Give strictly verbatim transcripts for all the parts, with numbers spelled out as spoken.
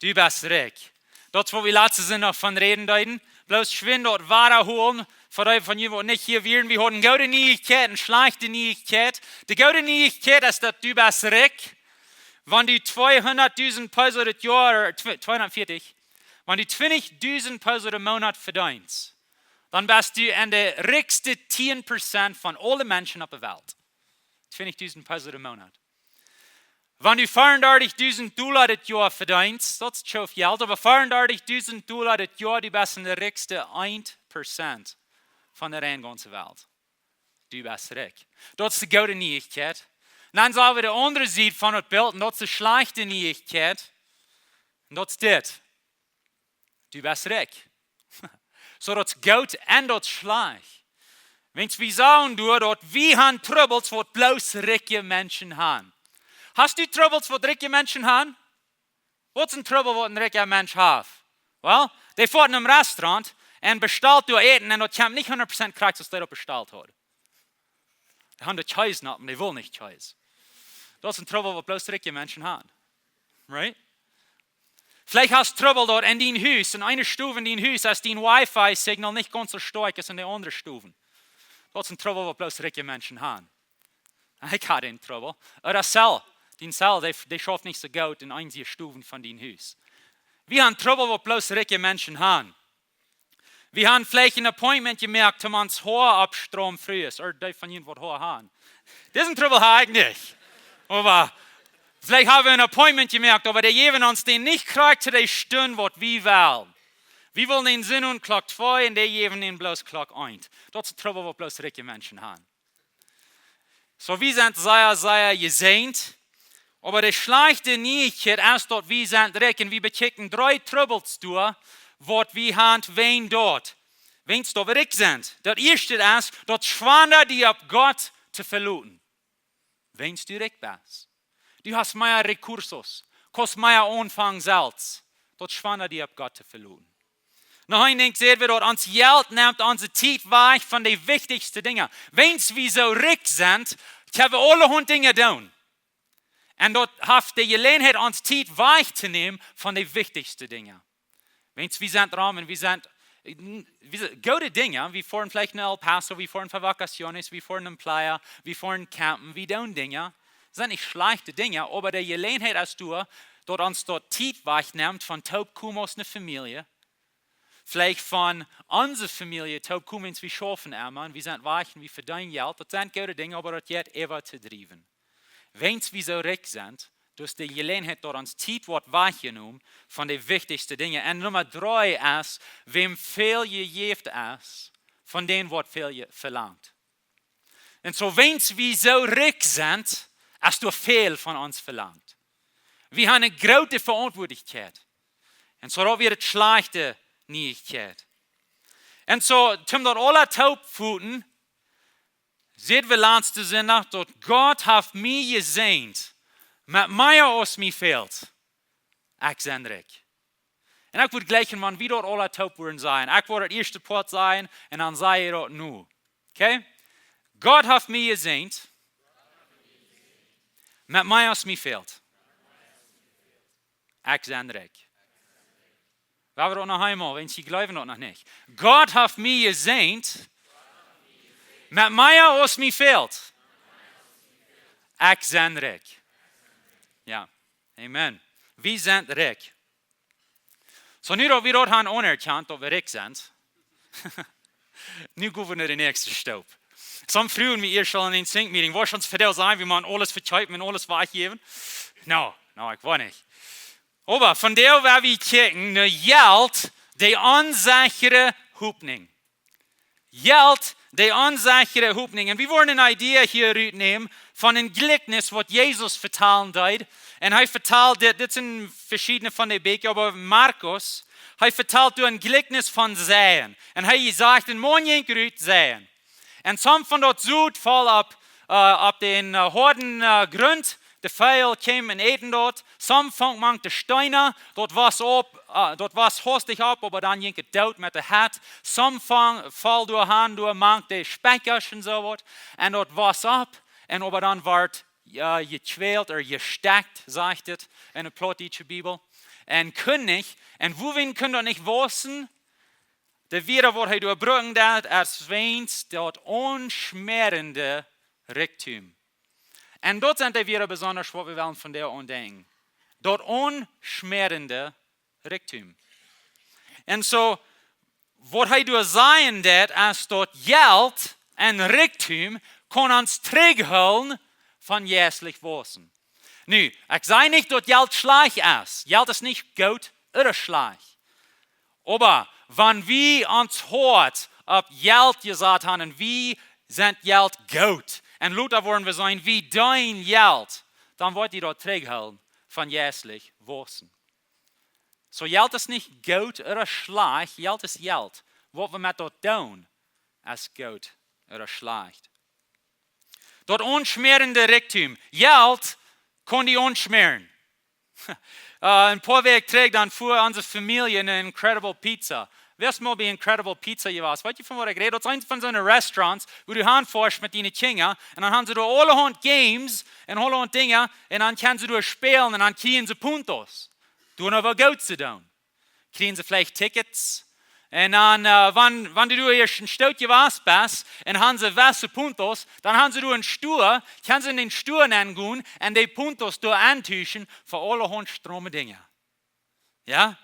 Du best rikj. Daut es waut wie latste Sindach von räden deeden. Bloos schwind daut wada holen, fa dee von junt waut nich hia wieren. Wie hauden goode Nieichkjeit un schlajchte Nieichkjeit. De goode Nieichkjeit es daut du best rikj. Wan du tweehundatdusent Peso daut Joa, tw-, tweehundatveatich, wan du twintichdusent Peso dän Moonat vedeenst, dan best du en de rikjste tieen Prozent von aule Menschen opp de Welt. Twintichdusent Peso dän Moonat. Wan du fiefendartichdusent Dolla daut Joa vedeenst, daut es too väl Jelt, oba fiefendartichdusent Dolla daut Joa, du best en de rikjste een Prozent von de reine gaunze Welt. Du best rikj. Daut es de goode Nieichkjeit. Un dan seen wie de aundre Sied von daut Bilt, un daut es de schlajchte Nieichkjeit. Un daut es dit. Du best rikj. Soo, daut es goot un daut es schlajcht. Wan wie sajen doa daut wie han Trubbels waut bloos rikje Menschen han. Hast du Trubbels waut rikje Menschen han? Waut es een Trubbel waut een rikja Mensch haft? Well, dee foat en een Restaurant un bestalt doa Äten un daut kjemt nich hundat Prozent krakjt aus dee daut bestalt haud. Dee han de Kjees noch, oba dee well nich Kjees. Daut es een Trubbel waut bloos rikje Menschen han. Right? Veleicht hast Trubbel doa en dien Hus, en eene Stow en dien Hus, aus dien Wi-Fi-Signal nich gaunz soo stoakj es en de aundre Stowen. Daut es een Trubbel waut bloos rikje Menschen han. Ekj haud een Trubbel. Ooda Cell. Dien Cell, dee, dee schauft nich soo goot en eenje Stowen von dien Hus. Wie han Trubbel waut bloos rikje Menschen han. Wie han veleicht een Appointment jemoakt, om ons Hoa oppstromen, Frues, ooda dee von junt waut Hoa han. Disen Trubbel ha ekj nich. Oba veleicht ha wie een Appointment jemoakt, oba dee jäwen ons dän nich krakjt to de Stund waut wie wellen. Wie wellen dän seenen Klock twee un dee jäwen dän bloos Klock eent. Daut es een Trubbel waut bloos rikje Menschen han. Soo, wie sent sea, sea jesäajent. Oba de schlajchte Nieichkjeit es daut wie sent rikj un wie bekjikjen dree Trubbels doa, waut wie han wäajen daut. Wan wie rikj sent. Daut ieeschte es, daut es schwanda die opp Gott to veloten. Wan du rikj best. Du hast mea recursos, kaust mea aunfangen selfst. Daut es schwanda die opp Gott to veloten. Noch een Dinkj, seenen wie daut ons Jelt nemt onse Tiet wajch von de wichtichste Dinja. Wan wie soo rikj sent, kjenn wie aulahaunt Dinja doonen. Un daut haft de Jeläajenheit ons Tiet wajch to nämen von de wichtichste Dinja. Wan wie sent rom un wie sent, wie sent goode Dinja, wie foaren veleicht no El Paso, wie foaren fa vacaciones, wie foaren en Playa, wie foaren campen, wie doonen Dinja. Sent nich schlajchte Dinja, oba de Jeläajenheit es doa, daut ons daut Tiet wajch nemt von toopkomen aus eene Famielje. Veleicht von onse Famielje toopkomen, wan wie schaufen emma, un wie sent wajch un wie vedeenen Jelt. Daut sent goode Dinja, oba daut jeit äwa to driewen. Wan wie soo rikj sent, daut es de Jeläajenheit daut ons Tiet woat wajchjenomen von de wichtichste Dinja. Un Numma dree es, wäm väl jejäft es, von dän woat väl je-, velangt. Un soo, wan wie soo rikj sent, es doa väl von ons velangt. Wie han eene groote Veauntwuatlichkjeit. Un soo daut wia de schlajchte Nieichkjeit. Un soo, toom daut aula toopfoten, säd wie latste Sindach, daut Gott haft mie jesäajent met mea aus mie fält. Ekj sie rikj. Un ekj wudd jleichen, wan wie daut aula toop wudden sajen. Ekj wudd daut ieeschte Poat sajen un dan saj jie daut nu. Okay? Gott haft mie jesäajent met mea aus mie fält. Ekj sie rikj. Wie haben daut noch eemol, wan jie jleewen daut noch nich. Gott haft mie jesäajent met mea aus mie fält. Ekj sie rikj. Jo. Amen. Wie sent rikj. Soo, nu daut wie daut han aunerkjant, daut wie rikj sent, nu go wie no de näakjste Staup. Some Frues, wie ieescht aul en een Think Meeting, woo ons vedeel sajen, wie motten aules vekjeepen un aules wajchjäwen. No, no, ekj weet nich. Oba vondoag woa wie kjikjen no Jelt, de onsechere Hopninj. Jelt, de onsechere Hopninj. Un wie wellen eene Idee hia rutnämen von een Jlikjnis waut Jesus vetalen deed. Un hee vetalt dit, dit sent veschiedne von de Bieekja, oba Markus, hee vetalt doa een Jlikjnis von Seien. Un hee sajcht, een Maun jinkj rut seien. Un some von daut Sot foll opp, äh, opp dän, äh, hoaden, äh, Grunt. De Veejel kjeemen un äten daut. Some funk mank de Steena, daut wos opp, äh, daut wos haustich opp, oba dan jinkj et doot met de Hett. Some funk, foll doa han, doa mank de Spekjasch un soo waut. Un daut wos opp, un oba dan wort, jo, jekjwält ooda jestekjt, sajcht et en de plautdietsche Bibel. un kunn nich. Un wuarom kunn daut nich wausen? De Wieed, waut hee doa brucken deed, es wäajens daut aunschmäarende Rikjdom. Un daut sent de Wieed besonda, waut wie wellen vondoag aun denkjen. Daut aunschmäarende Rikjdom. Un soo, waut hee doa sajen deed, es daut Jelt un Rikjdom kaun ons trigjhoolen von jeistlich wausen. Nu, ekj saj nich daut Jelt schlajcht es. Jelt es nich goot ooda schlajcht. Oba wan wie ons Hoat opp Jelt jesat haben un wie sent Jelt goot, un lota woaren wie sennen, wie deenen Jelt, dan woat die daut trigjhoolen von jeistlich wausen. Soo, Jelt es nich goot ooda schlajcht, Jelt es Jelt. Waut wie met daut doonen, es goot ooda schlajcht. Daut aunschmäarende Rikjdom. Jelt kaun die aunschmäaren. Äh, een poa Wäakj trigj, dan fua onse Famielje no Incredible Pizza. Wäa es mol bie Incredible Pizza jewast? Weetst du, von waut ekj räd? Daut es eent von soone Restaurants, wua du hanfoascht met diene Kjinja. Un dan haben see doa aulahaunt Games un aulahaunt Dinja. Un dan kjennen see doa spälen un dan kjrieen see Puntos. Doa noch waut Goodet doonen. Kjrieen see veleicht Tickets. Un dan, äh, wan, wan du doa ieescht een Stoot jewast best un haben see wesse Puntos, dan haben see doa een Stua, kjennen see en dän Stua nengonen un de Puntos doa entuschen fa aulahaunt strome Dinja. Jo?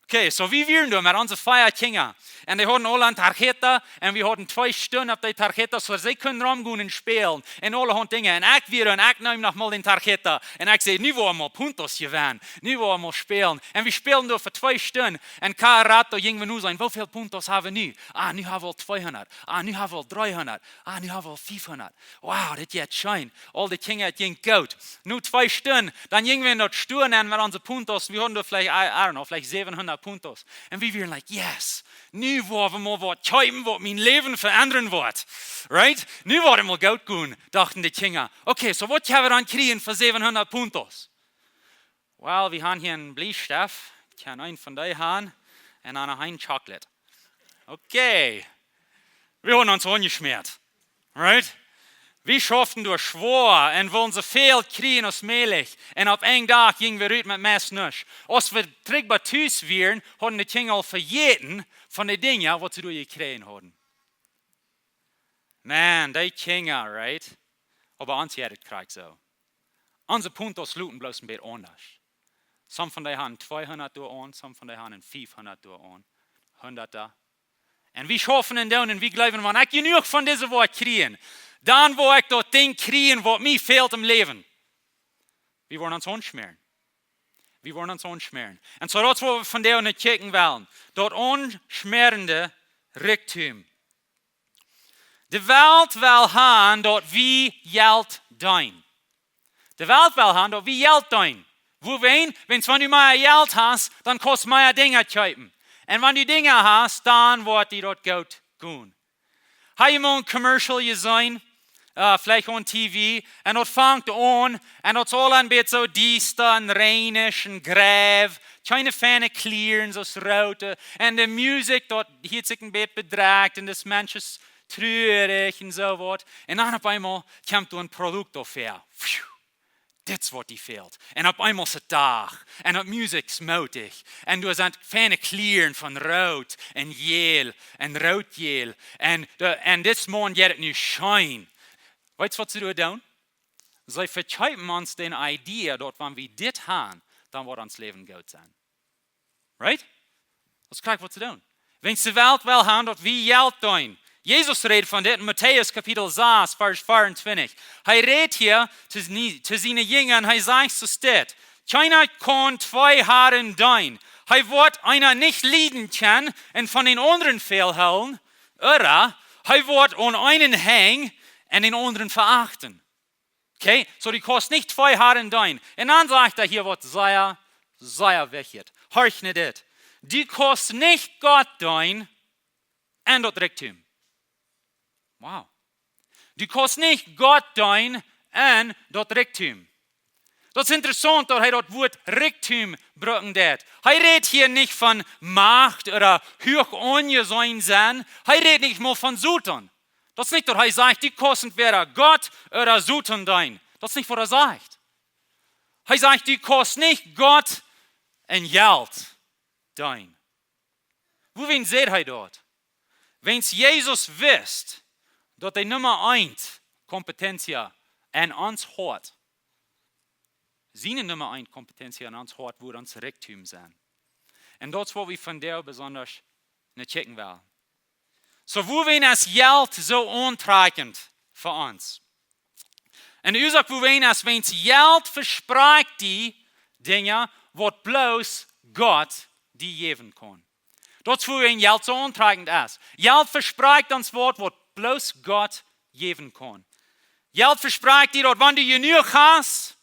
Okay, soo wie wieren doa met onse vea Kjinja. Un dee hauden aule eene Tarjeta un wie hauden twee Stunden opp dee Tarjeta, soo see kunnen romgonen un spälen un aulahaunt Dinja. Un ekj wia, un ekj neem noch mol dän Tarjeta. Un ekj säd: "Nu woa wie mol Puntos jewennen. Nu woa wie mol spälen." Un wie spälden doa fa twee Stunden. Un cada rato jinjen wie no seenen: "Woo väl Puntos hab wie nu? Ah, nu hab wie aul tweehundat. Ah, nu hab wie aul dreehundat. Ah, nu hab wie aul fiefhundat. Wow, dit jeit scheen. Aul de Kjinja, daut jinkj goot." No twee Stunden, dan jinjen wie en daut Stua nenn met onse Puntos. Wie hauden doa veleicht, I, I don't know, veleicht säwenhundat Puntos. Un wie wieren like: "Yes, nu woa wie mol waut kjeepen, waut mien Läwen veendren woat." Right? "Nu woat et mol goot gonen", dochten de Kjinja. "Okay, soo waut kjenn wie dan kjrieen fa säwenhundat Puntos?" "Well, wie haben hia een Bliestift. Ekj kaun eenen von dee haben. Un dan noch een Chocolate." Okay. Wie hauden ons aunjeschmäat. Right? Wie schauften doa schwoa un wullen soo väl kjrieen aus mäajlich. Un opp eenen Dach jinjen wie rut met meist nuscht. Aus wie trigj bie Tus wieren, hauden de Kjinja aul vejäten von de Dinja, waut see doa jekjräajen hauden. Man, dee Kjinja, right? Oba ons jeit et krakjt soo. Onse Puntos luten bloos een bät aundasch. Some von dee haben tweehundat doa aun, some von dee haben fiefhundat doa aun, hundat doa. Un wie schaufen un doonen un wie jleewen, wan ekj jenuach von dise woa kjrieen, dan woa ekj daut Dinkj kjrieen, waut mie fält em Läwen. Wie woaren ons aunschmäaren. Wie woaren ons aunschmäaren. Un soo daut es waut wie vondoag no kjikjen wellen. Daut aunschmäarende Rikjdom. De Welt well haben, daut wie Jelt deenen. De Welt well haben, daut wie Jelt deenen. Wuarom? Wiels wan du mea Jelt hast, dan kaust mea Dinja kjeepen. Un wan du Dinja hast, dan woat die daut goot gonen. Hast du mol een Commercial jeseenen? Äh, veleicht opp T V. Un daut fangt aun. Un daut es aul een bät soo diesta un reinisch un greiw. Kjeene fiene Kjleeda, soo root. Un de Musikj, daut hieet sikj een bät bedrekjt. Un daut Mensch es truarich un soo waut. Un dan opp eemol kjemt doa een Produkt doa väa. Pfiuh. Dit es waut die fält. Un opp eemol es et Dach. Un daut Musikj es moodich. Un doa sent fiene Kjleeda von root un jäl un rootjäl. Un de, un dis Maun jeit et nu scheen. Weetst waut see doa doonen? See vekjeepen ons dän Idee, daut wan wie dit haben, dan woat ons Läwen goot sennen. Right? Daut es krakjt waut see doonen. Wiels de Welt well haben, daut wie Jelt deenen. Jesus rät von dit en Matäus Kapitel sas, Varsch veeauntwintich. Hee rät hia to siene, to siene Jinja un hee sajcht soo dit: "Kjeena kaun twee Harn deenen. Hee woat eenen nich lieden kjennen un von dän aundren väl hoolen, ooda hee woat aun eenen henjen un dän aundren veachten." Okay, soo du kaust nich twee Harn deenen. Un dan sajcht hee hia waut sea, sea wichtjet. Horch no dit. Du kaust nich Gott deenen un daut Rikjdom. Wow. Du kaust nich Gott deenen un daut Rikjdom. Daut es interessaunt, daut hee daut Wuat Rikjdom brucken deit. Hee rät hia nich von Macht ooda huach aunjeseenen sennen. Hee rät nich mol von Soton. Daut es nich daut hee sajcht, du kaust entwäda Gott ooda Soton deenen. Daut es nich waut hee sajcht. Hee sajcht, du kaust nich Gott un Jelt deenen. Wuawäajen säd hee daut? Wiels Jesus wist, daut de Numma eent competencia en ons Hoat, siene Numma eent competencia en ons Hoat, wudd ons Rikjdom sennen. Un daut es, waut wie vondoag besonda no kjikjen wellen. Soo, wuawäajen es Jelt soo auntrakjent fa ons? Un de Uasoak wuawäajen es, wiels Jelt vesprakjt die Dinja, waut bloos Gott die jäwen kaun. Daut es, wuawäajen Jelt soo auntrakjent es. Jelt vesprakjt ons waut, waut bloos Gott jäwen kaun. Jelt vesprakjt die daut, wan du jenuach hast,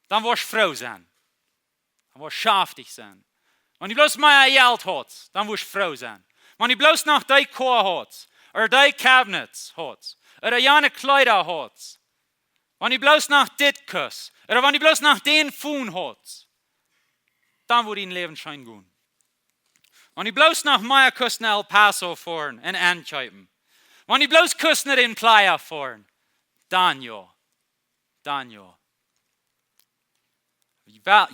dan woascht du froo sennen. Dan woascht du schaftich sennen. Wan du bloos mea Jelt hast, dan woascht du froo sennen. Wan du bloos noch dee Koa hast, ooda dee Cabinets hast, ooda jane Kjleeda hast, wan du bloos noch dit kust, ooda wan du bloos noch dän Phone hast, dan woat dien Läwen scheen gonen. Wan du bloos noch mea kust no El Paso foaren un enkjeepen, wan du bloos kust no dän Playa foaren, dan jo. Dan jo.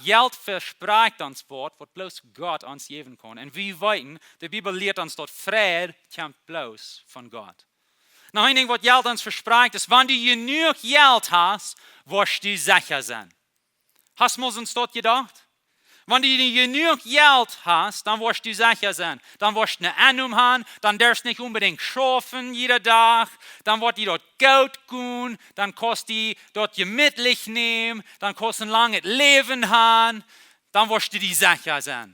Jelt vesprakjt ons waut, waut bloos Gott ons jäwen kaun. Un wie weeten, de Bibel lieet ons, daut Fräd kjemt bloos von Gott. Noch een Dinkj, waut Jelt ons vesprakjt, es, wan du jenuach Jelt hast, woascht du secha sennen. Hast mol aun daut jedocht? Wan du jenuach Jelt hast, dan woascht du secha sennen. Dan woascht du ne Ennom han, dan derfst nich onbedinjt schaufen jieda Dach, dan woat die daut goot gonen, dan kaust du daut jemietlich nämen, dan kaust du een langet Läwen han, dan woascht du die secha sennen.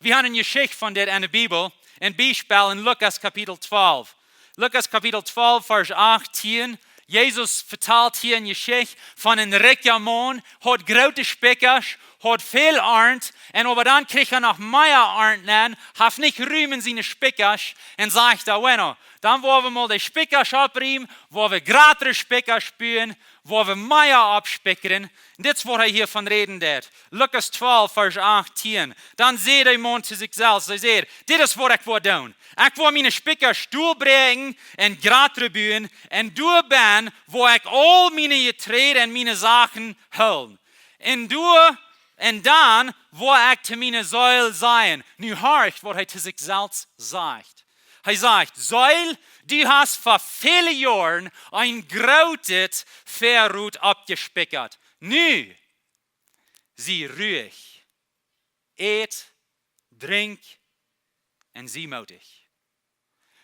Wie han eene Jeschicht von dit en de Bibel, een Biespel en Lukas Kapitel twalf. Lukas Kapitel twalf, Varsch achtieen. Jesus vetalt hia eene Jeschicht von een rikja Maun, haud groote Spikjasch, haud väl Arnt, un oba dan kjrieech hee noch mea Arnt, un haud nich Rum en siene Spikjasch, un sajcht hee: "Bueno, dan woa wie mol de Spikjasch oppriemen, woa wie jratre Spikjasch buen, woa wie mea oppspikjren." Un dit es, waut hee hia von räden deed. Lukas twalf, Varsch achtieen. Dan säd de Maun to sikj selfst, hee säd: "Dit es, waut ekj woa doonen. Ekj woa miene Spikjasch doabräakjen un jratre buen, un doabennen woa ekj aul miene Jeträajd un miene Sachen hoolen. Un doa, un dan woa ekj to miene Seel sajen." Nu horcht, waut hee to sikj selfst sajcht. Hee sajcht: "Seel, du hast fa väle Joaren een grootet Väarot oppjespikjat. Nu, sie ruhig. Ät, drinkj un sie mootich.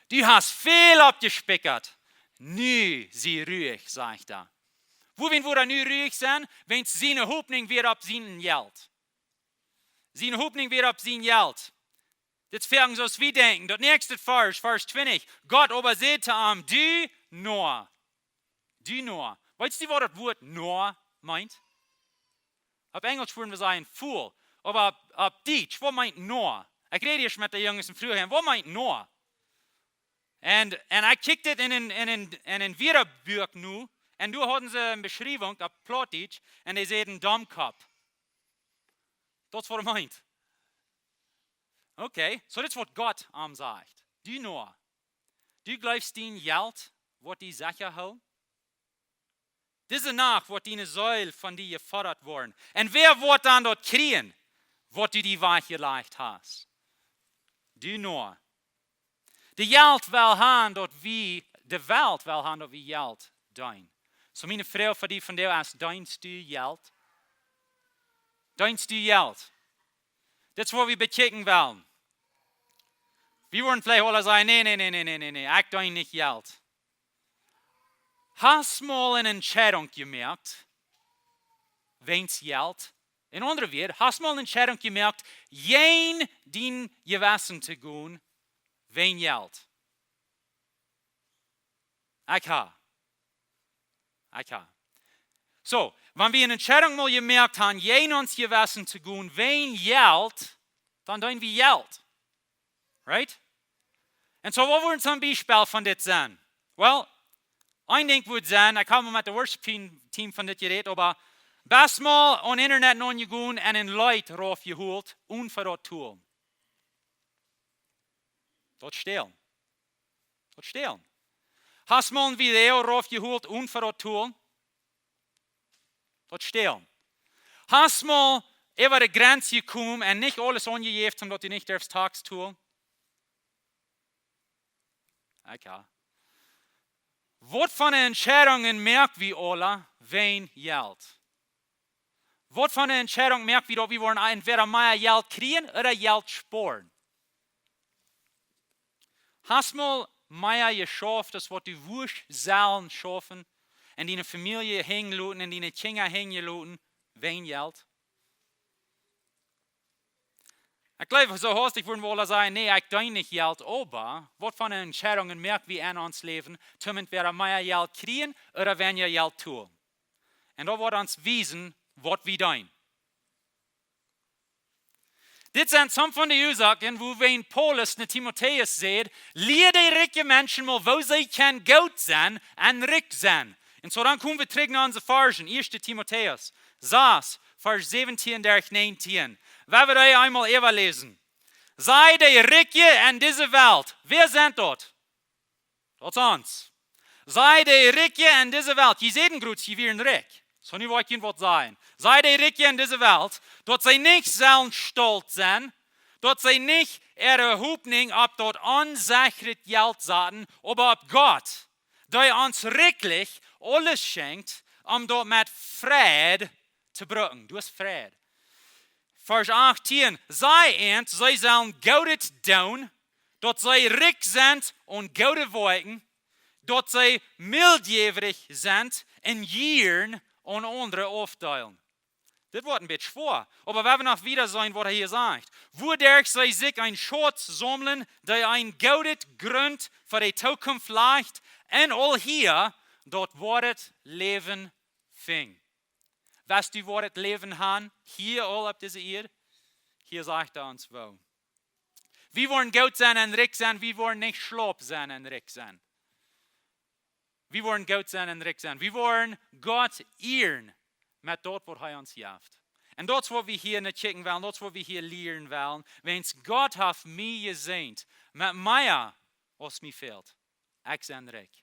Du hast väl oppjespikjat. Nu sie ruhig", sajcht hee. Wuawäajen woat hee nu ruhig sennen? Wiels siene Hopninj wia opp sien Jelt. Siene Hopninj wia opp sien Jelt. Dit es foaken soo aus wie denkjen. Daut näakjste Varsch, Varsch twintich. "Gott oba säd to am: Du Noa." Du Noa. Weetst du, waut daut Wuat Noa meent? Opp Enjelsch wudden wie sajen fool. Oba opp, opp Dietsch, waut meent Noa? Ekj räd ieescht met de Junges un fruach an: "Waut meent Noa?" Un, un ekj kjikj dit en een, en een, en een Wieedbuak nu, un doa hauden see eene Beschriewunk opp Plautdietsch, un dee säden Domkopp. Daut es, waut hee meent. Okay, soo dit es, waut Gott am sajcht. Du Noa, du jleefst, dien Jelt woat die secha hoolen? Dise Nacht woat diene Seel von die jefodat woaren. Un wäa woat dan daut kjrieen, waut du die wajchjelajcht hast? Du Noa. De Welt well han, daut wie, de Welt well han, daut wie Jelt deenen. Soo miene Froag fa die vondoag es: Deenst du Jelt? Deenst du Jelt? Dit es, waut wie bekjikjen wellen. Wie wudden veleicht aule sajen: "Nä, nä, nä, nä, nä, nä, nä, ekj deen nich Jelt." Hast mol eene Entscheidunk jemoakt wäajen Jelt? En aundre Wieed, hast mol eene Entscheidunk jemoakt, jäajen dien Jewessen to gonen wäajen Jelt? Ekj ha. Ekj ha. Soo, wan wie eene Entscheidunk mol jemoakt han, jäajen ons Jewessen to gonen wäajen Jelt, dan deen wie Jelt. Right? Un soo, waut wudd soon Biespel von dit sennen? Well, een Dinkj wudd sennen, ekj hab met daut worship team, team von dit jerät, oba best mol aun Internet nojegonen un een Leet raufjehoolt, un fa daut to hoolen. Daut stälen. Daut stälen. Hast mol een Video raufjehoolt, un fa daut to hoolen? Daut stälen. Hast mol äwa de Grenz jekomen un nich aules aunjejäft, om daut du nich derfst Tax tolen? Ekj ha. Waut fa Entscheidungen moak wie aula wäajen Jelt? Waut fa Entscheidungen moak wie, daut wie woaren entwäda mea Jelt kjrieen ooda Jelt spoaren? Hast mol mea jeschauft aus waut du wurscht sellen schaufen, un diene Famielje hinjen loten un diene Kjinja hinjen loten, wäajen Jelt? Ekj jleew, soo haustich wudden wie aula sajen: "Nä, ekj deen nich Jelt", oba waut fa Entscheidungen moak wie en ons Läwen, toom entwäda mea Jelt kjrieen ooda weinja Jelt tolen? Un daut woat ons wiesen, waut wie deenen. Dit sent some von de Uasoaken, wuarom Paulus no Timotäus sajcht: "Lia de rikje Menschen mol, woo see kjennen goot sennen un rikj sennen." Un soo dan komen wie trigj no onse Varschen, Ieeschte Timotäus sas, Varsch säwentieen derch näajentieen. Wie woaren dee eemol äwaläsen. "Sei de Rikje en dise Welt." Wäa sent daut? Daut sent ons. "Sei de Rikje en dise Welt." Jie säden krakjt, jie wieren rikj. Soo nu woa ekj junt waut sajen. "Sei de Rikje en dise Welt, daut see nich sellen stolt sennen, daut see nich äare Hopninj opp daut onsecha Jelt saten, oba opp Gott, dee ons rikjlich aules schenkjt, om daut met Freid to brucken." Du hast Freid. Varsch achtieen: "Saj an, see sellen Goodet doonen, daut see rikj sent aun goode Woakjen, daut see mildjäwrich sent un jieren aun aundre aufdeelen." Dit woat een bät schwoa, oba wie woaren noch wieda seenen, waut hee hia sajcht. "Wuaderch see sikj een Schauz saumlen, dee een gooden Grunt fa de Tookunft lajcht, un aul hia daut woare Läwen finjen." West du woaret Läwen han, hia aul opp dise Ieed? Hia sajcht hee ons woo. Wie woaren goot sennen un rikj sennen, wie woaren nich schlaup sennen un rikj sennen. Wie woaren goot sennen un rikj sennen. Wie woaren Gott ieren met daut, waut hee ons jeft. Un daut es, waut wie hia no kjikjen wellen, daut es, waut wie hia lieren wellen. Wiels Gott haft mie jesäajent met mea aus mie fält. Ekj sie rikj.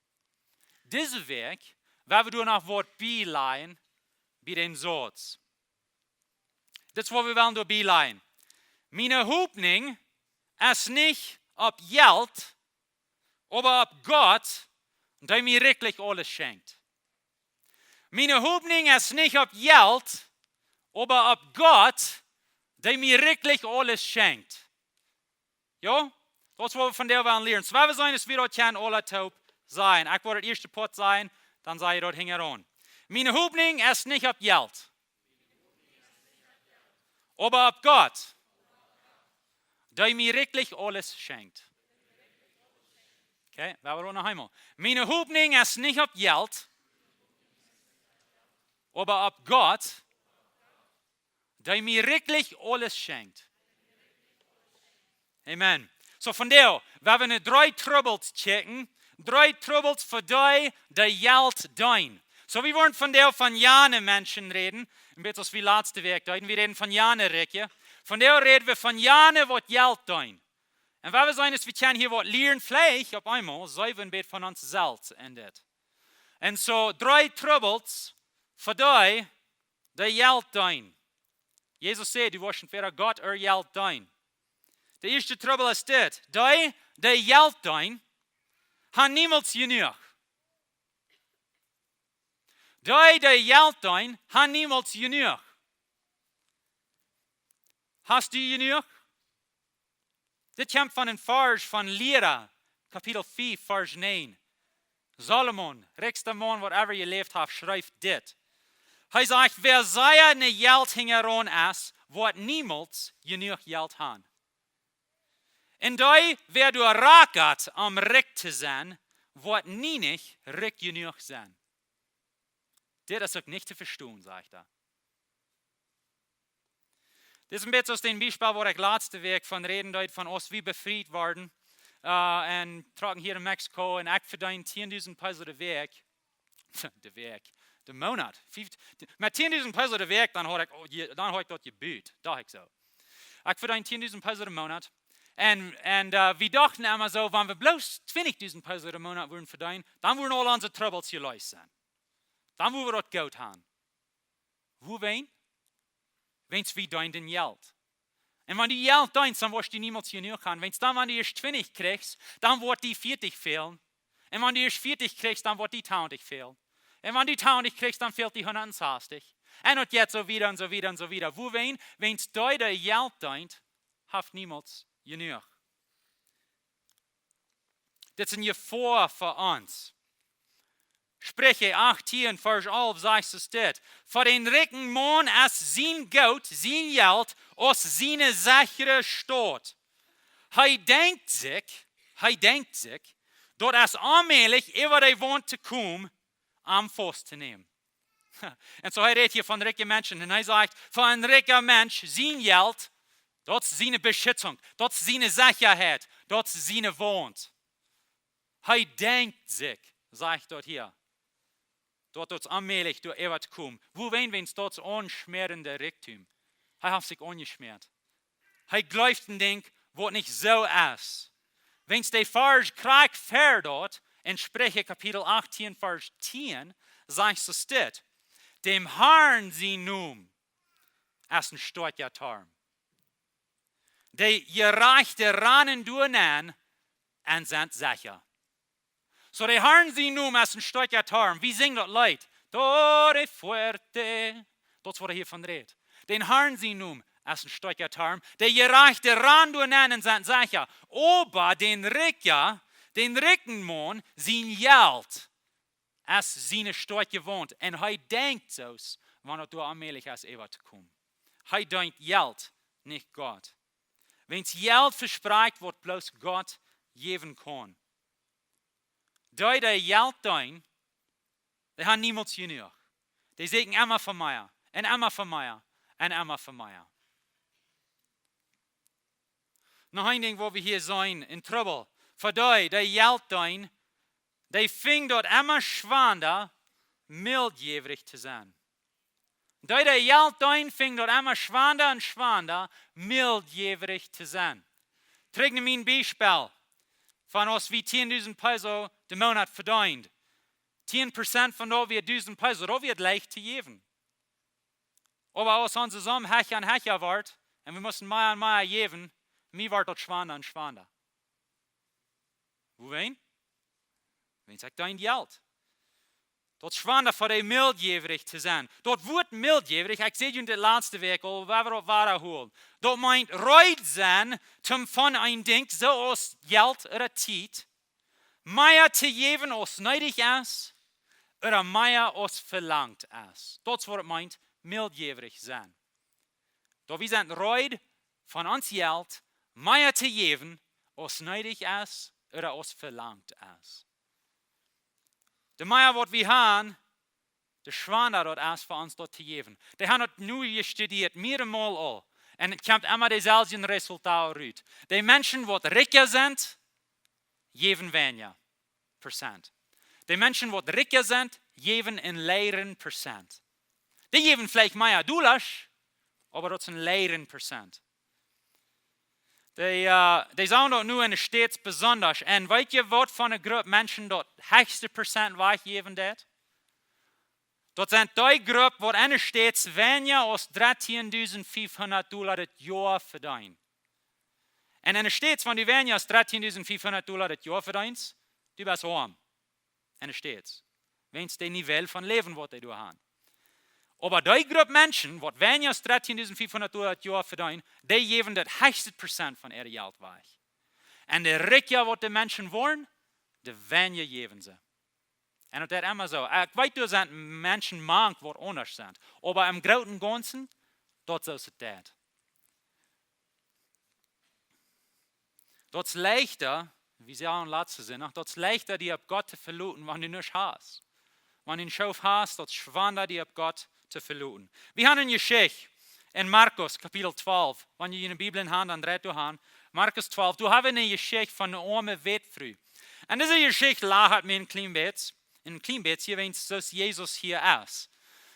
Dise Wäakj woa wie doa noch waut bielajen, bie dän Sauz. Dit es, waut wie wellen doa bielajen. "Miene Hopninj es nich opp Jelt, oba opp Gott, dee mie rikjlich aules schenkjt." "Miene Hopninj es nich opp Jelt, oba opp Gott, dee mie rikjlich aules schenkjt." Jo? Daut es, waut wie von doa wellen lieren. Soo, wie seenen, daut wie daut kjennen aule toop sajen. Ekj woa daut ieeschte Poat sajen, dan saj jie daut hinjaraun. "Miene Hopninj es nich opp Jelt, oba opp Gott, dee mie rikjlich aules schenkjt." Okay, wie woaren noch eemol. "Miene Hopninj es nich opp Jelt, oba opp Gott, dee mie rikjlich aules schenkjt." Amen. Soo, von doa, wie woaren no dree Trubbels kjikjen, dree Trubbels fa dee, dee Jelt deenen. Soo, wie woaren von doa von jane Menschen räden, een bät aus wie latste Wäakj deeden, wie räden von jane Rikje. Von doa räden wie von jane, waut Jelt deenen. Un wie seenen, daut wie kjennen hia waut lieren, veleicht opp eemol, soo wie een bät von ons selfst en dit. Un soo, dree Trubbels fa dee, dee Jelt deenen. Jesus säd: "Du woascht entwäda Gott ooda Jelt deenen." De ieeschte Trubbel es dit: dee, dee Jelt deenen, han niemols jenuach. Dee, dee Jelt deenen, han niemols jenuach. Hast du jenuach? Dit kjemt von een Varsch von Liera, Kapitel fief, Varsch näajen. Salomo, rikjsta Maun, waut ever jeläft haft, schrift dit. Hee sajcht: "Wäa sea no Jelt hinjaraun es, woat niemols jenuach Jelt han. Un dee, wäa doa rakat, om rikj to sennen, woat nienich rikj jenuach sennen." Dit es uk nich to vestonen, sajcht hee. Dit es een bät soo aus dän Biespel, wua ekj latste Wäakj von räden deed, von aus wie befriet worden, äh, un trocken hia en Mexiko, un ekj vedeend tieendusent Peso de Wäakj. De Wäakj, de Moonat. Fief-, de, met tieendusent Peso de Wäakj, dan haud ekj, oh, je, dan haud ekj daut jebut, docht ekj soo. Ekj vedeend tieendusent Peso de Moonat. Un, un, äh, wie dochten emma soo, wan wie bloos twintich dusent Peso de Moonat wudden vedeenen, dan wudden aul onse Trubbels jeleest sennen. Dan wudden wie daut goot han. Wuarom? Wiels wie deenen Jelt. Un wan du Jelt deenst, dan woascht du niemols jenuach haben. Wiels dan, wan du ieescht twintich kjrichst, dan woat die vieetich fälen. Un wan du ieescht vieetich kjrichst, dan woat die tachentich fälen. Un wan du tachentich kjrichst, dan fält die hundat sastich. Un daut jeit soo wieda un soo wieda un soo wieda. Wuarom? Wiels dee, dee Jelt deent, haft niemols jenuach. Dit es eene Jefoa fa ons. Spricha achtieen, Varsch alf sajcht et dit: Fa dän rikjen Maun es sien Goot, sien Jelt, aus siene sechre Staut. Hee denkjt sikj, hee denkjt sikj, daut es onmäajlich, äwa de Waunt to komen, am faust to nämen. Un soo, hee rät hia von rikje Menschen. Un hee sajcht, fa een rikja Mensch, sien Jelt, daut es siene Beschitzunk, daut es siene Sechaheit, daut es siene Waunt. Hee denkjt sikj, sajcht daut hia, daut daut onmäajlich doa äwa to komen. Wuarom? Wiels daut es aunschmäarenda Rikjdom. Hee haft sikj aunjeschmäat. Hee jleeft een Dinkj, waut nich soo es. Wiels de Varsch krakjt ver daut, en Spricha Kapitel achtieen, Varsch tieen, sajcht et dit: Däm Harn sien Nomen es een stoakja Torm. De Jerajchte rannen doa nenn un sent secha. Soo, dän Harn sien Nomen es een stoakja Torm. Wie sinjen daut Leet? Torre fuerte. Daut es, waut hee hia von rät. Dän Harn sien Nomen es een stoakja Torm. De Jerajchte rannen doa nenn un sent secha. Oba dän Rikja, dän rikjen Maun, sien Jelt es siene stoakje Waunt. Un hee denkjt soo, wan et doa onmäajlich es, äwa to komen. Hee denkjt Jelt, nich Gott. Wiels Jelt vesprakjt, waut bloos Gott jäwen kaun. Dee, dee Jelt deenen, dee haben niemols jenuach. Dee sieekjen emma fa mea, un emma fa mea, un emma fa mea. Noch een Dinkj, waut wie hia seenen, en Trubbel. Fa dee, dee Jelt deenen, dee finjen daut emma schwanda, mildjäwrich to sennen. Dee, dee Jelt deenen, finjen daut emma schwanda un schwanda, mildjäwrich to sennen. Trigj no mien Biespel von aus wie tieen dusent Peso dän Moonat vedeenden. Tieen Prozent von daut wia dusent Peso, daut wia leicht to jäwen. Oba aus onse Som hecha un hecha wort, un wie musten mea un mea jäwen, mie wort daut schwanda un schwanda. Wuarom? Wiels ekj deend Jelt. Daut es schwanda fa dee mildjäwrich to sennen. Daut Wuat mildjäwrich, ekj säd junt de latste Wäakj aul, wie woaren daut wada hoolen. Daut meent reed sennen, toom von een Dinkj, soo aus Jelt ooda Tiet, mea to jäwen aus needich es, ooda mea aus velangt es. Daut es, waut et meent, mildjäwrich sennen. Daut wie sent reed, von ons Jelt mea to jäwen aus needich es ooda aus velangt es. De mea, waut wie haben, de schwanda daut es fa ons daut to jäwen. Dee haben daut nu jestudieet, mearemol aul. Un et kjemt emma daut selwje Resultat rut. De Menschen, waut rikja sent, jäwen weinja Prozent. De Menschen, waut rikja sent, jäwen een leeren Prozent. Dee jäwen veleicht mea Dollasch, oba daut es een leeren Prozent. Dee, äh, dee sent daut nu en de States besonda. Un weetst, waut fa eene Grupp Menschen daut hechste Prozent wajchjäwen deed? Daut sent dee Grupp, waut en de States weinja aus dartieen dusent fiefhundat Dolla daut Joa vedeenen. Un en de States, wan du weinja aus dartieen dusent fiefhundat Dolla daut Joa vedeenst, du best oam. En de States. Wiels dee nich väl von läwen, waut dee doa haben. Oba dee Grupp Menschen, waut weinja aus dartieen dusent fiefhundat Dolla daut Joa vedeenen, dee jäwen daut hechste Prozent von äa Jelt wajch. Un de rikja, waut de Menschen woaren, de weinja jäwen see. Un daut es emma soo. Ekj weet, doa sent Menschen mank, waut aundasch sent. Oba em grooten Gaunzen, daut es soo es et. Daut es leichta, wie säden latste Sindach, daut es leichta, die opp Gott to veloten, wan du nuscht hast. Wan du een Schoof hast, daut es schwanda, die opp Gott to veloten. Wie haben eene Jeschicht en Markus, Kapitel twalf. Wan jie june Bibel haben, dan dreit doa han. Markus twalf, doa haben wie eene Jeschicht von eene oame Wätfru. Un dise Jeschicht lajcht mie een kjlien bät, een kjlien bät hia, wiels soo aus Jesus hia es.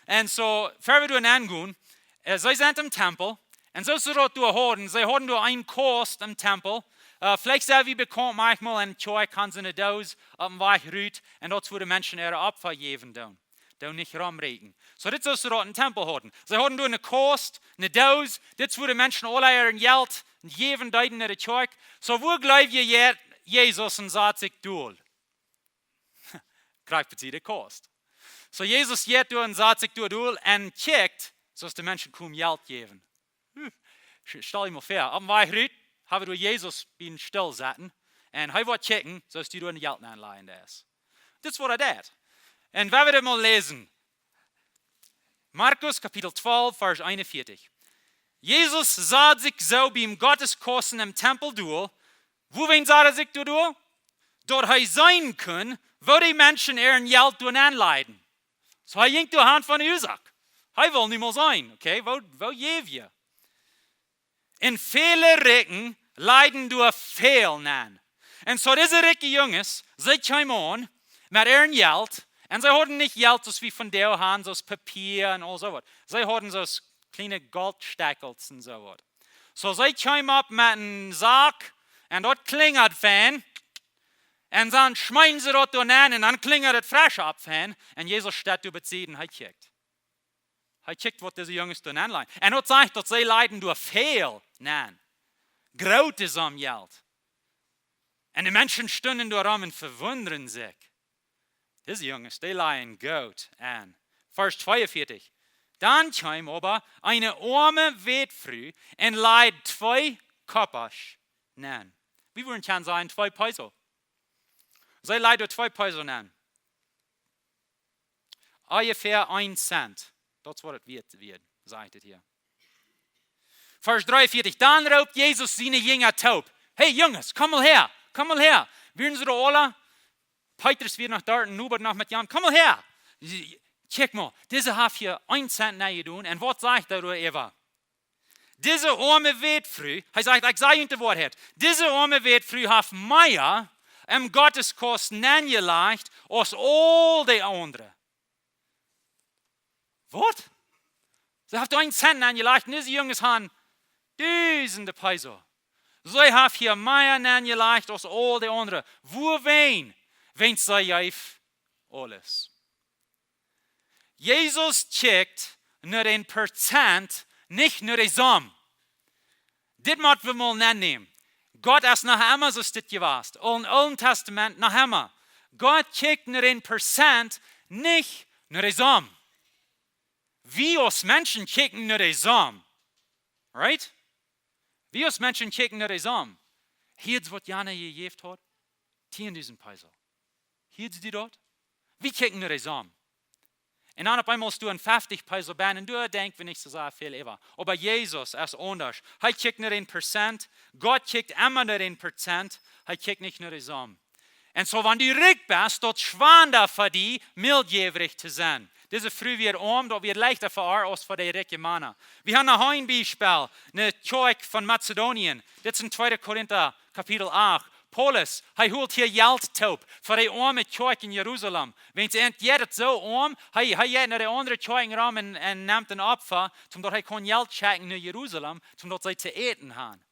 Un soo, ver wie doa nenn gonen, äh, see sent em Tempel, un soo aus see daut doa hauden, see hauden doa een Kast em Tempel, äh, veleicht sent wie bekaunt, maunchmol en Kjoakj haben see eene Dos opp dän Wajch rut, un daut es, wua de Menschen äare Opfa jäwen doonen. Doo nich romrieekjen. Soo, dit es soo aus see daut em Tempel hauden. See hauden doa eene Kaust, eene Doos. Dit es wua de Menschen aule äa Jelt jäwen deeden no de Kjoakj. Soo, wua jleew jie, Je- Jesus un sat sikj dol? Krakjt bie de Kaust. Soo, Jesus jeit doa un sat sikj doa dol un kjikjt, soo aus de Menschen komen Jelt jäwen. Hm. Sch-, stal die mol väa, opp dän Wajch rut, hab wie doa Jesus biem Stolsat. Un hee woat kjikjen, soo aus dee doa een Jelt nenlajen deed. Dit es waut hee deed. Un wie woaren dit mol läsen. Markus Kapitel twalf, Varsch eenunvieetich. Jesus sat sikj soo biem Gotteskausten em Tempel dol. Wuawäajen sat hee sikj doa dol? Daut hee seenen kunn, woo de Menschen äa Jelt doa nenlajen. Soo, hee jinkj doa han von de Uasoak. Hee wull nu mol seenen, okay, woo, woo jäw jie? Un väle Rikje lajen doa väl nen. Un soo dise rikje Junges, see kjeemen aun met äa Jelt. Un see hauden nich Jelt soo aus wie vondoag han, soo aus Papia un aul soo waut. See hauden soo aus kjliene Goldstekjels un soo waut. Soo see kjeemen opp met eenen Sak un daut klinjad fein. Un dan schmeeten see daut doa nen un dan klinjad et fresch opp fein. Un Jesus steit doa bie de Sied un hee kjikjt. Hee kjikjt, waut dise Junges doa nenlajen. Un daut sajcht, daut see lajen doa väl nen. Groote Som Jelt. Un de Menschen stunden doa rom un vewundaden sikj. Dise Junges, dee lajen goot aun. Varsch tweeunvieetich. Dan kjeem oba eene oame Wätfru un lajd twee Kopasch nen. Wie wudden kjennen sajen, twee Peso. See lajd doa twee Peso nen. Onjefäa een Cent. Daut es waut et wieet wia, sajcht et hia. Varsch dreeunvieetich. Dan roopt Jesus siene Jinja toop: "Hey Junges, komm mol häa, komm mol häa." Wieren see doa aula? Petrus wia noch doa un Noba noch met an. "Komm mol häa. Kjikj mol, dise haft hia een Cent nenjedonen. Un waut sajcht hee doaräwa? Dise oame Wätfru," hee sajcht, "Ekj saj junt de Woarheit. Dise oame Wätfru haft mea em Gotteskausten nenjelajcht aus aul de aundre." Waut? See haft een Cent nenjelajcht un dise Junges han dusende Peso. See haft hia mea nenjelajcht aus aul de aundre. Wuawäajen? Wiels see jeef aules. Jesus kjikjt no dän Prozent, nich no de Som. Dit mott wie mol nennämen. Gott es noch emma soo aus dit jewast. Aul em Oolen Tastament noch emma. Gott kjikjt no dän Prozent, nich no de Som. Wie aus Menschen kjikjen no de Som. Right? Wie aus Menschen kjikjen no de Som. Hia es waut jana jejäft haft. Tieen dusend Peso. Hia es dee doa. Wie kjikjen no de Som. Un dan opp eemol es doa een feftig Peso bie un doa denkj wie nich soo sea väl äwa. Oba Jesus es aundasch. Hee kjikjt no dän Prozent. Gott kjikjt emma no dän Prozent. Hee kjikjt nich no de Som. Un soo, wan du rikj best, daut es schwanda fa die, miltjäwrich to sennen. Dise Fru wia oam, daut wia leichta fa äa aus fa de rikje Mana. Wie haben noch een Biespel, ne Kjoakj von Mazedonien. Dit es en tweede Korinta, Kapitel acht. Paulus, hee holt hia Jelt toop fa de oame Kjoakj en Jerusalem. Wiels see jeit et soo om, hee, hee jeit no de aundre Kjoakjen rom un, un nemt een Opfa, om daut hee kunn Jelt schekjen no Jerusalem, om daut see to äten haben.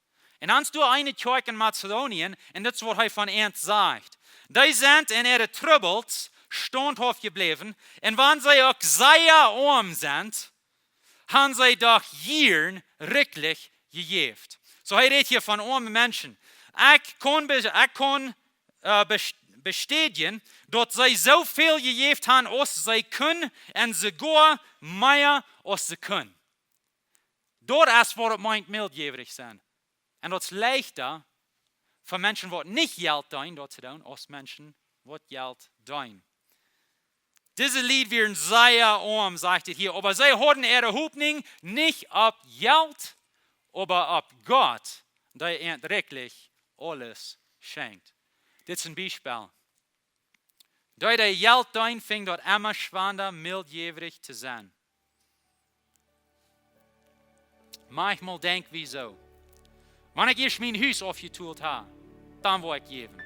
Un dan es doa eene Kjoakj en Mazedonien, un dit es waut hee von an sajcht. Dee sent en äare Trubbels staunthauft jebläwen, un wan see uk sea oam sent, haben see doch jieren rikjlich jejäft. Soo, hee rät hia von oame Menschen. Ekj kaun be-, ekj kaun, äh, bes-, bestädjen, daut see soo väl jejäft haben, aus see kunnen, un soogoa mea, aus see kunnen. Daut es waut et meent, miltjäwrich sennen. Un daut es leichta fa Menschen, waut nich Jelt deenen, daut to doonen, aus Menschen, waut Jelt deenen. Dise Lied wieren sea oam, sajcht et hia, oba see hauden äare Hopninj nich opp Jelt, oba opp Gott, dee an rikjlich aules schenkjt. Dit es een Biespel. Dee, dee Jelt deenen, finjen daut emma schwanda, miltjäwrich to sennen. Maunchmol denkj wie soo: Wan ekj ieescht mien Hus aufjetolt hab, dan woa ekj jäwen.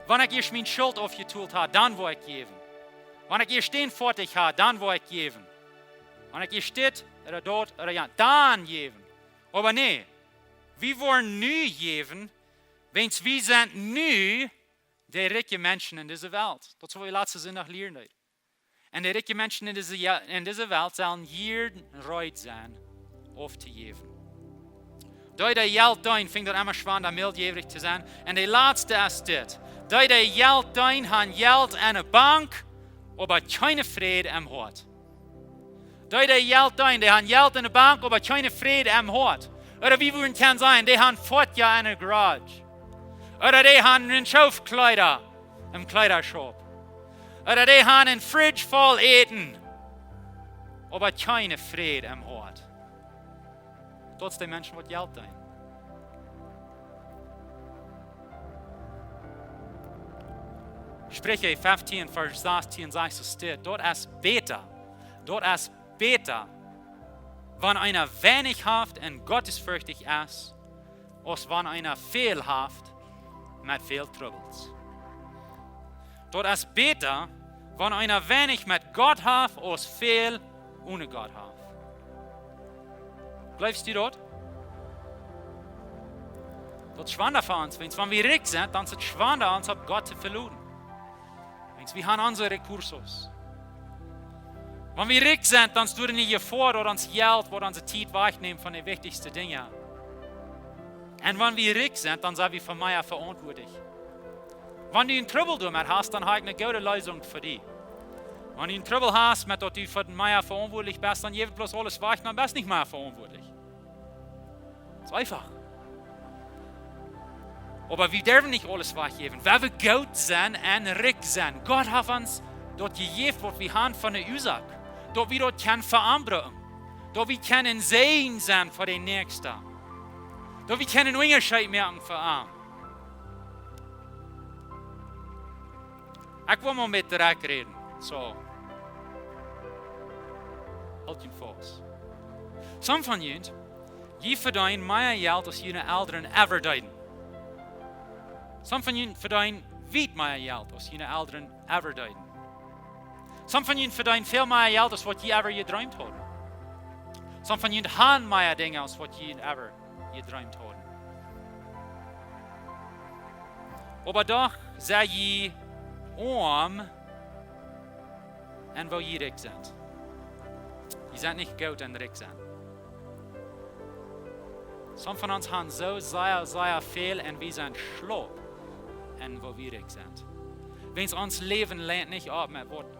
Wan ekj ieescht mien Schult aufjetolt hab, dan woa ekj jäwen. Wan ekj ieescht dän foadich hab, dan woa ekj jäwen. Wan ekj ieescht dit ooda daut ooda jant, dan jäwen. Oba nä, wie woaren nu jäwen, wiels wie sent nu de rikje Menschen en dise Welt. Daut es waut wie latsten Sindach lieeden deeden. Un de rikje Menschen en dise, Jo- en dise Welt sellen jieren reed sennen, auftojäwen. Dee, dee Jelt deenen, finjen daut emma schwoa, mildjäwrich to sennen. Un de latste es dit. Dee, dee Jelt deenen, han Jelt enne Bank, oba kjeene Fräd em Hoat. Dee, dee Jelt deenen, dee han Jelt enne Bank, oba kjeene Fräd em Hoat. Ooda wie wudden kjennen sajen, dee han Foatieja enne Garage. Ooda dee han een Schoof Kjleeda em Kjleedaschaup. Ooda dee han een Fridge voll Äten, oba kjeene Fräd em Hoat. Daut sent de Menschen, waut Jelt deenen. Spricha feftieen, Varsch sastieen sajcht soo, daut es bäta. Daut es bäta, wan eena weinich haft un gottesferchtich es, aus wan eena väl haft met väl Trubbels. Daut es bäta, wan eena weinich met Gott haft, aus väl one Gott haft. Jleefst du daut? Daut es schwoa fa ons, wiels wan wie rikj sent, dan es et schwoa, ons opp Gott to veloten. Wiels wie han onse recursos. Wan wie rikj sent, dan es doa eene Jefoa, daut ons Jelt, waut onse Tiet wajchnämt von de wichtichste Dinja. Un wan wie rikj sent, dan sent wie fa mea veauntwuatlich. Wan du een Trubbel doamet hast, dan hab ekj eene goode Leesunk fa die. Wan du een Trubbel hast met daut du fa mea veauntwuatlich best, dan jeff bloos aules wajch, dan best nich mea veauntwuatlich. Daut es eefach. Oba wie derwen nich aules wajchjäwen. Wie wellen goot sennen un rikj sennen. Gott haft ons daut jejäft, waut wie han, fa eene Uasoak. Daut wie daut kjennen fa am brucken. Daut wie kjennen een Säajen sennen fa dän Näakjsten. Daut wie kjennen een Unjascheet moaken fa am. Ekj well mau met räden. Soo. Hoolt junt faust. Some von junt, jie vedeenen mea Jelt aus june Elren ever deeden. Some von junt vedeenen wiet mea Jelt aus june Elren ever deeden. Some von junt vedeenen väl mea Jelt aus waut jie ever jedreemt hauden. Some von junt han mea Dinja aus waut jie ever jedreemt hauden. Oba doch sent jie oam un woo jie rikj sent. Jie sent nich goot un rikj sennen. Some von ons han soo sea, sea väl un wie sent schlaup un woo wie rikj sent. Wiels ons Läwen leent nich opp met waut,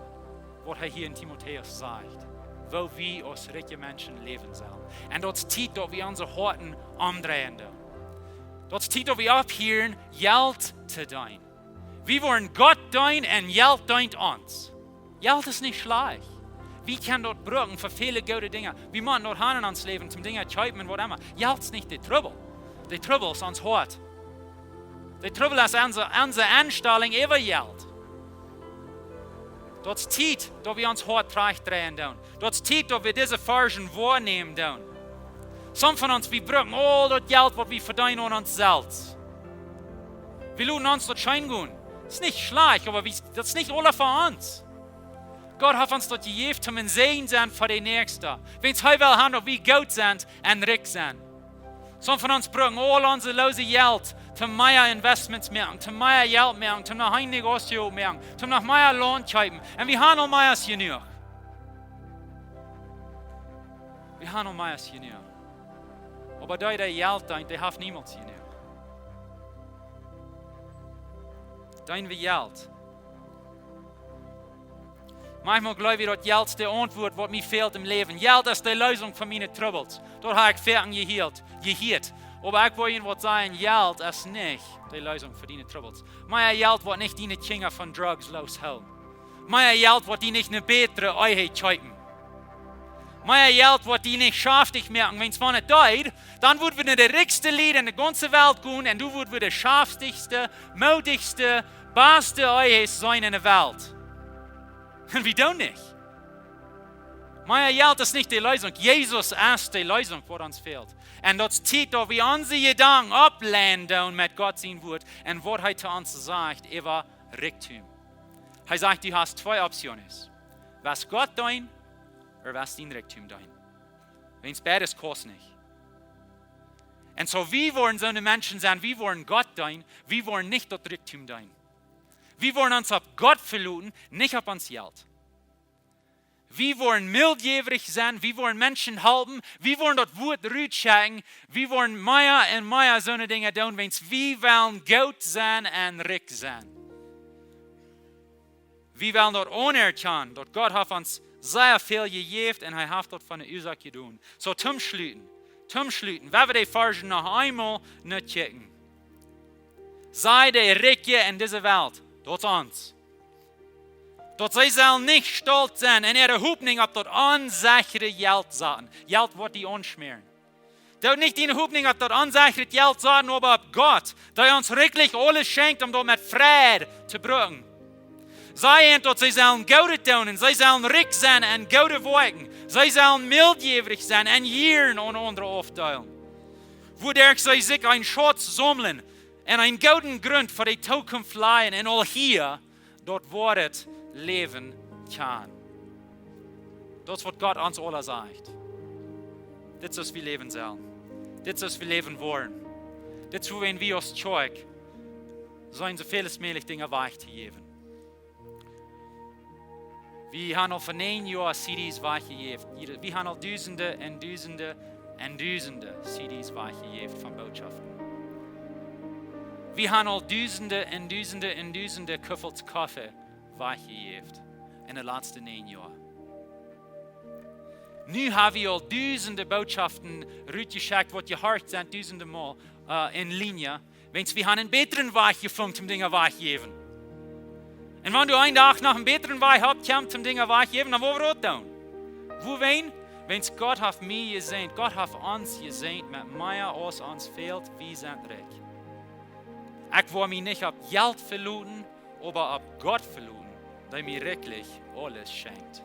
waut hee hia en Timotäus sajcht. Woo wie aus rikje Menschen läwen sellen. Un daut es Tiet, daut wie onse Hoaten omdreien doonen. Daut es Tiet, daut wie opphieren, Jelt to deenen. Wie wellen Gott deenen un Jelt deent ons. Jelt es nich schlajcht. Wie kjennen daut brucken fa väle goode Dinja. Wie motten daut han en ons Läwen, toom Dinja kjeepen un waut emma. Jelt es nich de Trubbel. De Trubbel es ons Hoat. De Trubbel es onse, onse Enstalunk äwa Jelt. Daut es Tiet, daut wie ons Hoat trajchtdreien doonen. Daut es Tiet, daut wie dise Varschen woarnämen doonen. Some von ons, wie brucken aul daut Jelt, waut wie vedeenen, aun ons selfst. Wie loten ons daut scheen gonen. Daut es nich schlajcht, oba wie, daut es nich aula fa ons. Gott haft ons daut jejäft, toom een Säajen sennen fa dän Näakjsten. Wiels hee well han, daut wie goot sent un rikj sent. Some von ons brucken aul onse loose Jelt, toom mea Investments moaken, toom mea Jelt moaken, toom noch een Negocio moaken, toom noch mea Launt kjeepen. Un wie han aul mea aus jenuach. Wie han aul mea aus jenuach. Oba dee, dee Jelt deent, dee haft niemols jenuach. Deen wie Jelt. Maunchmol jleew ekj, daut Jelt es de Auntwuat, waut mie fält em Läwen. Jelt es de Leesunk fa miene Trubbels. Daut hab ekj foaken jehieet, jehieet. Oba ekj well junt waut sajen, Jelt es nich de Leesunk fa diene Trubbels. Mea Jelt woat nich diene Kjinja von Drugs loshoolen. Mea Jelt woat die nich eene bätre Ehe kjeepen. Mea Jelt woat die nich schaftich moaken, wiels wan et deed, dan wudden wie no de rikjste Lied en de gaunze Welt gonen un dan wudden wie de schaftichste, moodichste, baste Ehes seenen en de Welt. Un wie doonen nich. Mea Jelt es nich de Leesunk. Jesus es de Leesunk, waut ons fält. Un daut es Tiet, daut wie onse Jedanken oppleien doonen met Gott sien Wuat un waut hee to ons sajcht äwa Rikjdom. Hee sajcht, du hast twee Optionen. West Gott deenen, ooda west dien Rikjdom deenen. Wiels beides kaust nich. Un soo, wie wellen soone Menschen sennen, wie wellen Gott deenen, wie wellen nich daut Rikjdom deenen. Wie wellen ons opp Gott veloten, nich opp ons Jelt. Wie woaren mildjäwrich sennen, wie woaren Menschen halpen, wie woaren daut Wuat rutschekjen, wie woaren mea un mea soone Dinja doonen, wiels wie wellen goot sennen un rikj sennen. Wie wellen daut aunerkjanen, daut Gott haft ons sea väl jejäft un hee haft daut von ne Uasoak jedonen. Soo, toom schluten, toom schluten, woa wie de Varsch noch eemol no kjikjen. Saj de Rikje en dise Welt, daut es ons, daut see sellen nich stolt sennen un äare Hopninj opp daut onsechere Jelt saten. Jelt woat die aunschmäaren. Doot nich diene Hopninj opp daut onsechere Jelt saten, oba opp Gott, dee ons rikjlich aules schenkjt, om daut met Freid to brucken. Saj an, daut see sellen Goodet doonen, see sellen rikj sennen en goode Woakjen, see sellen mildjäwrich sennen en Jieren aun aundre aufdeelen, wuaderch see sikj een Schauz saumlen un een gooden Grunt fa de Tookunft lajen un aul hia daut woare Läwen kjanen. Daut es waut Gott ons aula sajcht. Dit es woo wie läwen sellen. Dit es woo wie läwen woaren. Dit es woo wie aus Kjoakj sellen soo väl aus mäajlich Dinja wajch to jäwen. Wie haben aul fa näajen Joa C Ds wajchjejäft. Jiede, wie haben aul Dusende un Dusende un Dusende C Ds wajchjejäft von Bootschoften. Wie haben aul Dusende un Dusende un Dusende Kuffels Koffe wajchjejäft en de latste näajen Joa. Nu haben wie aul Dusende Bootschoften rutjeschekjt, waut jehorcht sent, Dusende mol, äh, en Linie. Wiels wie haben eenen bätren Wajch jefungen, om Dinja wajchjäwen. Un wan du een Dach noch eenen bätren Wajch hast, om Dinja wajchjäwen, dan woa wie daut doonen. Wuarom? Wiels Gott haft mie jesäajent, Gott haft ons jesäajent met mea aus ons fält, wie sent rikj. Ekj woa mie nich opp Jelt veloten, oba opp Gott veloten, dee mie rikjlich aules schenkjt.